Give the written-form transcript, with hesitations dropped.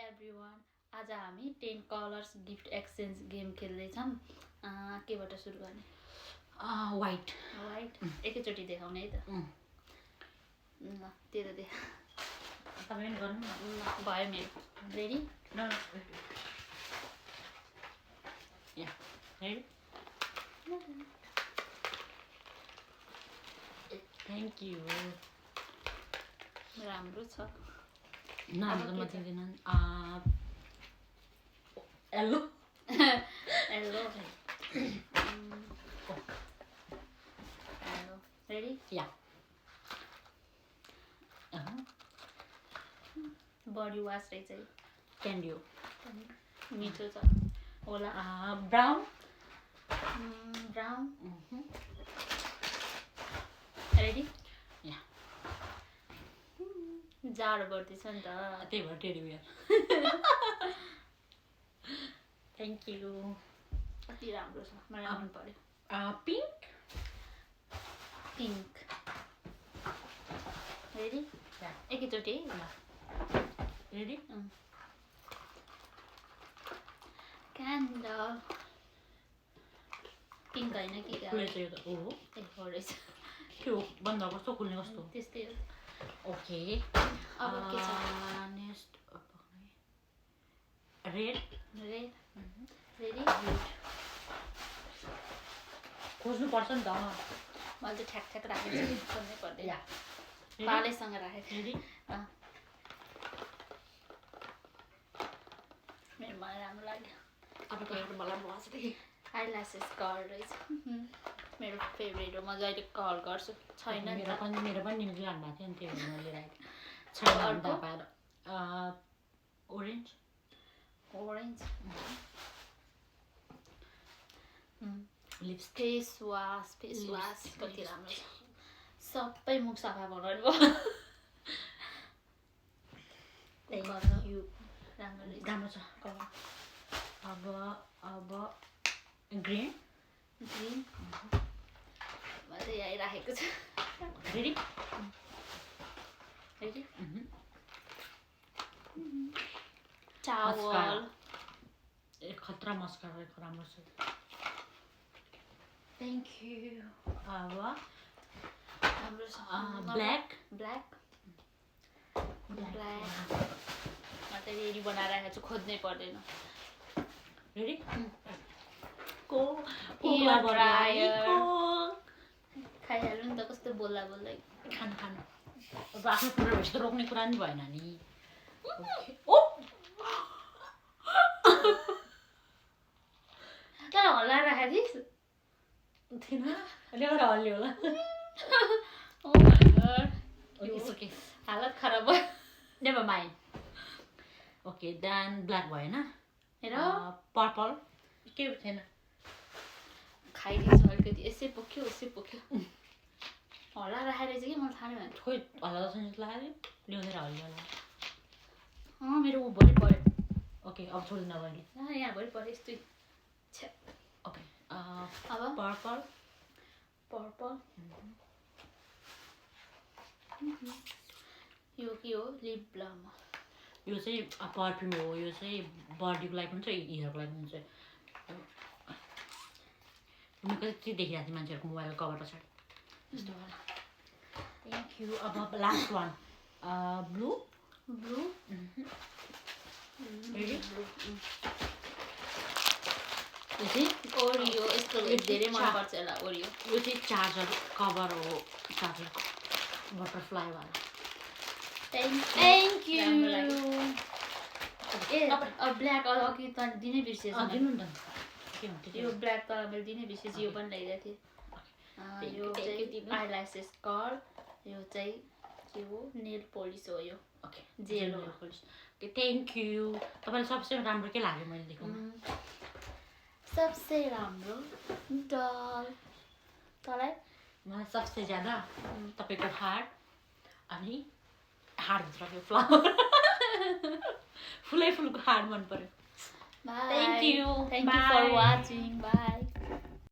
everyone आज हामी 10 colours gift exchange game खेल्दैछौँ केबाट सुरु गर्ने व्हाइट एकैचोटि देखाउने है त ल तेरो देखा तपाईं पनि गर्नु ल भयो मेरो ready yeah ready thank you राम्रो छ नाम त म दिँदैन हेलो हेलो रेडी या बडी वास रहेछ क्यान्डी हो मिठो छ होला ब्राउन ब्राउन रेडी या जाडो बढ्दैछ नि त त्यही भएर टेडी बियर थ्याङ्क यू कति राम्रो छ मलाई मन पर्यो पिङ्क पिङ्क रेडी एकैचोटि रेडी क्यान्डल पिङ्क होइन कि खुलेछ यो त हो ए हो रहेछ के हो बन्द कस्तो खुल्ने कस्तो त्यस्तै हो ओके अब के छ नेक्स्ट रेड रेड रेडी खोज्नु पर्छ नि त मैले चाहिँ ठ्याक राखेको छु खोज्नै पर्दैन या पालेसँग राखेको रेडी मेरो मलाई राम्रो लाग्यो अब कहिले मलाई बस्छ आइल्यासेस कलर रहेछ मेरो फेभरेट हो म जहिले कलर गर्छु छैन नि मेरो पनि निम्ति लानु भएको थियो नि त्यही भएर मैले लिइरहेको थिएँ छैन अन्त पाएर orange orange lips face wash कति राम्रो छ सबै मुख सफा बनाउनु भयो राम्रो छ अब ग्रिन ग्रिन म चाहिँ यहीँ राखेको छु रेडी रेडी टावल ए खतरा मस्का रहेको राम्रो छ थ्याङ्क यू अब राम्रो छ ब्ल्याक म त रेडी बनाएर राखेको छु खोज्नै पर्दैन रेडी खाइहाल्नु नि त कस्तो बोल्दा बोल्दै खानु अब आफ्नो कुरा भएपछि त रोक्ने कुरा नि भएन नि तर हल्ला राखेको थिइस् थिएन अहिले गएर हल्लियो होला ओके हालत खराब भयो never mind okay then black भएन हेर पर्पल के थिएन खाइदिन्छ अलिकति यसै पोख्यो हल्ला राखेर चाहिँ कि मलाई थाहा नै भएन खोइ हल्ला जस्तो लाग्यो ल्याउँदै हल्लियो होला मेरो ऊ भरि पऱ्यो ओके अब छोड्दिन मैले यहाँ भरि पऱ्यो यस्तै ओके अब पर्पल यो के हो लिप बाम यो चाहिँ पर्फ्युम हो यो चाहिँ बडीको लागि पनि छ हियरको लागि पनि छ म कति देखिरहेको थिएँ मान्छेहरूको मोबाइलको कभर पछाडि यस्तो होला थ्याङ्क यू अब लास्ट वान ब्लू रेडी यो चाहिँ ओरियो यस्तो धेरै मनपर्छ होला ओरियो यो चाहिँ चार्जर कभर हो चार्जर बटरफ्लाईवाला थ्याङ्क यू ए ब्ल्याक अघि त दिनै बिर्सेछु दिनु नि त यो ब्ल्याक त मैले दिनै बिर्सेछु यो पनि ल्याइदिएको थिएँ यो चाहिँ आइल्यासेस कर्ल यो चाहिँ के हो नेल पोलिस हो यो ओके जेल हो पोलिस ओके थ्याङ्क यू तपाईँलाई सबसे राम्रो के लाग्यो मैले देखाउनु सबसे राम्रो डल तँलाई मलाई सबसे ज्यादा तपाईँको हार्ट अनि हार्टभित्रको फ्लावर फुलको हार्ट मन पर्यो thank you for watching by